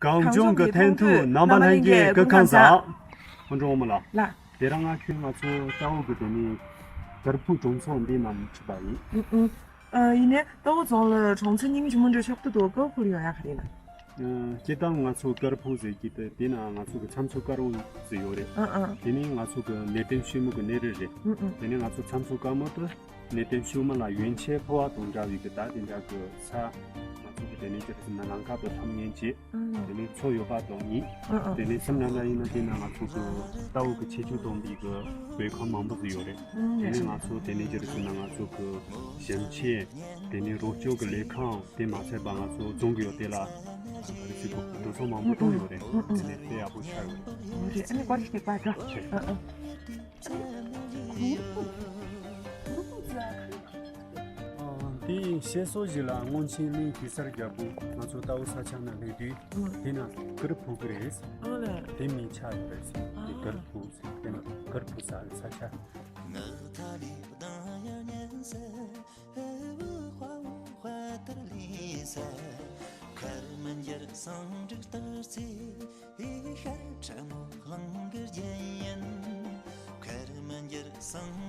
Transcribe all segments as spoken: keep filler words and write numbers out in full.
གངས་ལྗོངས་ཀྱི་འཐེན་ཐུག་ནང་པ་ལྷན་རྒྱས་སྐུ་ཁམས་བཟང་། ཁོང་ཁྲོ་འོ་མ་ལགས། ལགས། དེ་རིང་ང་ཁྱོད་ང་ཚོ་རྟའུ་གི་དེ་ནས་དཀར་ཕུག་གྲོང་ཚོ་འདི་ནང་ཁྲིད་པ་ཡིན། ཨུ་ཨུ། ཨ། ཡིན་ནའི་རྟའུ་རྫོང་ལ་གྲོང་ཚོ་རྙིང་ཅིག་མུ་འདྲ་ཤོག་ཏུ་འདུག་དཀར་ཕུག་ཡོང་ཡ་ག་རེ་ཡིན་ན། ཨ། སྤྱིར་བཏང་ང་ཚོ་དཀར་ཕུག་ཟེར་གྱི་དེ་དེ་ན་ང་ཚོ་གི་མཚམས་མཚོ་དཀར་པོ་ཟེར་ཡོད་རེད། ཨ་ཨ། དེ་ནས་ང་ཚོ་གི་གནས་བརྟན་ཤུལ་མུ་གི་གནས་རི་རེད། ཨུ་ཨུ། དེ་ནས་ང་ཚོ་མཚམས་མཚོ་དཀར་མོ་དུ། གནས་བརྟན་ཤུལ་མ་ལ་ཡོན་ཆབ་ཕོ་བ་དང་འདྲ་བའི་གི་ད་དེ་འདྲ་གི་ས། ང་ཚོ་གི་དེ་ནས་ཅི་རེད་ཟེར་ན་ལམ་ཁ་དང་འཁྲབ་ཉན་བྱེད། ཨང་། དེ་ནས་མཚོ་ཡོད་པ་དང་ཡིན། ཨང་ཨང་། དེ་ནས་སེམས་ནང་ལ་ཡིན་ན་དེ་ན་ང་ཚོ་གི་རྟའུ་གི་ཁྱད་ཆོས་སྟོན་པའི་གི་བོད་ཁང་མང་པོ་ཟིག་ཡོད་རེད། ཨང་། དེ་ནས་ང་ཚོ་དེ་ནས་ཅི་རེད་ཟེར་ན་ང་ཚོ་གི་ཞིང་ཆེན། དེ་ནས་རོགས་སྐྱོར་གི་ལས་ཁང་དེ་མ་ཚད་པ་ང་ཚོ་རྫོང་གི་ཡོད་དེ་ལ་ག་རེ་ཟེར་གོ་འགྲོ་སོང་མང་པོ་གཏོང་ཡོད་རེད། ཨང་ཨང་། དེ་ནས་དེ་ཡག་པོ་ཆགས་ཡོད་རེད། ཨང་། རེད། ཨ་ནི་ཀོ་ཤི་ཏི་པ་ཏྲ། ཨང་ཨང་། འདི་བཤད་སྲོལ་ཞིག་ལ་སྔོན་ཆད་གླིང་གེ་སར་རྒྱལ་པོ་ང་ཚོ་རྟའུ་ས་ཆ་ན་སླེབས་དུས་དེ་ན་དཀར་ཕུག་རེད། ཨོ་ལེ། དེ་མིང་ཆགས་ཡོད་རེད། དེ་དཀར་ཕུག་ཟེར་དེ་ན་དཀར་ཕུག་ས་ས་ཆ།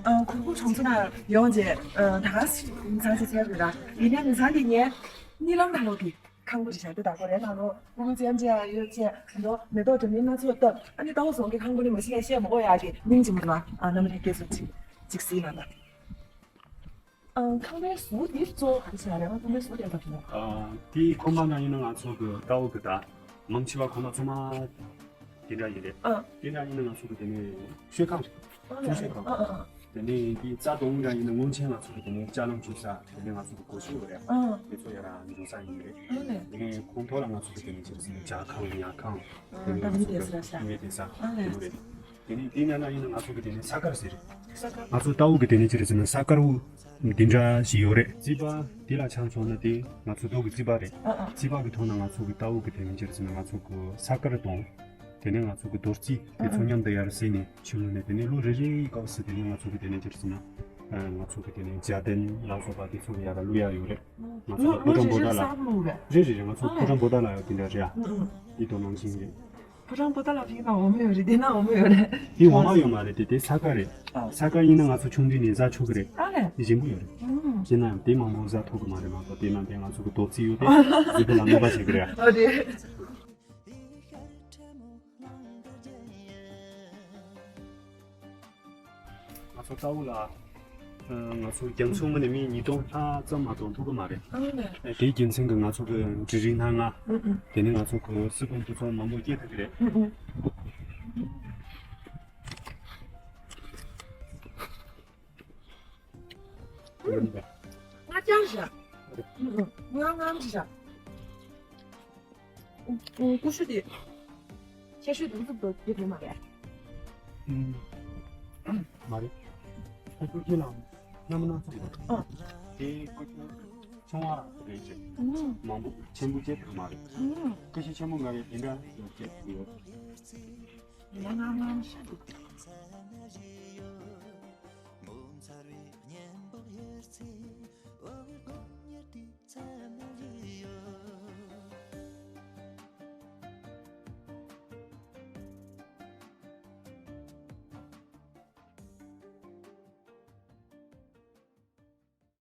ཨ། གུར་ཁུག་གྲོང་ཚོ་ནང་ཡོང་རྗེས། ཨ། ད་ག་ས་མི་ཚང་ཞིག་ཚེ་རུ་ར་ཡིན་ནའི་མི་ཚང་དེ་ངའི་གཉིད་ལམ་ནང་ལོག་གི་ཁང་པ་རེད་བཞག་དེ་བདག་པོ་རེད་ནང་ལོག་གུར་ཁུག་ཙམ་ཅིག་ཡོད་ཅེས་འགྲོ་མེ་ཏོག་འདྲ་མིན་སྣ་ཚོགས་བཏབ། ཨ་ནི་རྟའུ་རྫོང་གི་ཁང་པ་ནི་མ་གཞི་ནས་བཤད་མ་དགོས་ཡག་གི་མིང་ཅིག་མ་རེད་བ། ཨ། རྣམ་པ་ལྷན་རྒྱས་ཚོ་ཅིག་ཅིག་གཟིགས་ན་ད། ཨང་། ཁང་པའི་ཟུར་འདི་གཙོ་བོ་ག་རེ་ཟེར་ཡ་རེད། ཁང་པའི་ཟུར་དེ་ལ་ཟེར། ཨ། དེའི་ཁང་པ་ནང་ཡིན་ན་ང་ཚོ་གི་རྟའུ་གི་ད་མང་ཆེ་བ་ཁང་པ་ཚང་མ་དེ་འདྲ་ཡིན་རེད། ཨ། དེ་འདྲ་ཡིན་ན་ང་ཚོ་གི་དེ་ནས་མཆོད་ཁང་རེད། ཨ། གཙོ་མཆོད་ཁང་། ཨ་ཨ་ཨ། དེ་ནས་དེའི་རྩ་དང་པོ་འདྲ་ཡིན་ན་སྔོན་ཆད་ང་ཚོ་གི་དེ་ནས་ལྕགས་ལམ་འཁྱུག་ས་དེ་ནས་ང་ཚོ་གི་སྒོ་ཕྱུགས་རེད། ཨ། དེ་ཚོ་ཡར་འགྲོ་ས་ཡིན་རེད། ཨ་ལེ། དེ་ནས་ཁོང་ཐོག་ལ་ང་ཚོ་གི་དེ་ནས་ཅི་རེད་ཟེར་ན་ཇ་ཁང་ཉ་ཁང་། ཨ། དེ་ནས་ད་ང་མི་ཚོ་བསྡད་ས་རེད་ཤག་མི་བསྡད་ས། ཨ་ལེ། དེ་མོ་རེད། དེ་ནས་དེའི་ནང་ན་ཡིན་ན་ང་ཚོ་གི་དེ་ནས་ས་དཀར་ཟེར། ས་དཀར། ང་ཚོ་རྟའུ་གི་དེ་ནས་ཅི་རེད་ཟེར་ན་ས་དཀར་པོ་འདི་འདྲ་ཞིག་ཡོད་རེད། རྩིག་པ་འདི་ལ་ཆ་མཚོན་ན་དེ་ང་ཚོ་རྡོ་གི་རྩིག་པ་རེད། ཨ་ཨ། རྩིག་པ་གི་ཐོག་ན་ང་ཚོ་གི་རྟའུ་གི་དེ་ནས་ཅི་རེད་ཟེར་ན་ང་ཚོ་གི་ས་དཀར་དང་། དེ་ནས་ང་ཚོ་གི་རྡོ་རྩིག་དེ་ཚོ་མཉམ་དུ་ཡར་བསྲེས་ནས་ཕྱི་ལོགས་ནས་དེ་ནས་ལོ་རེ་རེའི་སྐབས་སུ་དེ་ནས་ང་ཚོ་གི་དེ་ནས་ཅི་རེད་ཟེར་ན། ཨ། ང་ཚོ་གི་དེ་ནས་ཇ་དན་ལ་སོགས་པ་དེ་ཚོ་གི་ཡར་བླུག་ཡ་ཡོད་རེད། ང་ཚོ་ལོ་ཕོ་བྲང་ལོ་རེ་བོ་རེ་ད་ལ། ས་བླུག་རེད། རེད་རེད་རེད། ང་ཚོ་ཨ་ཕོ་བྲང་བོ་ད་ལ་ཡང་དེ་འདྲ་རེད་ཨ། ཨ་ཨ། འདི་དོ་སྣང་ཆེན་རེད། ཕོ་བྲང་པོ་ཏ་ལ་ཕིང་ན་འོ་མ་ཡོད་རེད། དེ་ན་འོ་མ་ཡོད་རེད། དེ་འོ་མ་ཡོད་མ་རེད། དེ་དེ་ས་དཀར་རེད། ཨ། ས་དཀར་ཡིན་ན་ང་ཚོ་ཆུང་དུས་ནས་ཟ་ཆོག་གི་རེད། ཨ་ལས། དེ་ཞིམ་པོ་ཡོད་རེད། ཨུམ། ཡིན་ན་ཡང་དེ་མང་པོ་ཟ་ཐུབ་གི་མ་རེད། མ་གཏོགས་དེ་ནང་དེ་ང་ཚོ་གི་རྡོ་རྩིག་ཡོད་དེ་རྫིག་པོ་ལ་གནོད་པ་བྱེད་གི་རེད། ཨ་རེད། ང་ཚོ་རྟའུ་ལ། ཨ། ང་ཚོ་རྒྱ་མཚོ་ངོས་ནས་མི་ཉིས་སྟོང་ལྷག་ཙམ་མ་གཏོགས་ཐུག་གི་མ་རེད། ཨ་ལས། དེའི་རྒྱུ་མཚན་གྱིས་ང་ཚོ་གི་འབྲུ་རིགས་སྣ་ལྔ། ཨུ་ཨུ། དེ་ནས་ང་ཚོ་གི་སི་པན་དེ་ཚོ་མང་པོ་སྐྱེ་ཐུབ་ཀྱི་རེད། ཨུ་ཨུ། ལྔ་བརྒྱ་བཞག་ཨུ་ཨུ། ལྔ་ལྔ་བཞག་ཀུ་ཤུ་དེ། ཁྱད་ཤོད་དུ་བཙུགས་འདུག་དེ་དེ་མ་རེད། ཨུམ། མ་རེད། ཀུ་ཤུ་ཁྱེད་ལ་སྣ་མིན་སྣ་ཚོགས་འདུག་ཨ། དེ་ཀུ་ཤུ་ཆུང་བ་རེད་ཅེས། ཨུམ། མང་པོ་ཆེན་པོ་ཅེས་དེ་མ་རེད། ཨུམ། ཀུ་ཤུ་ཆེན་པོ་ང་རེད་དེ་འདྲ་ཡོད་ཅེས་ཡོད། ང་ང་ང་ཤ་འདུག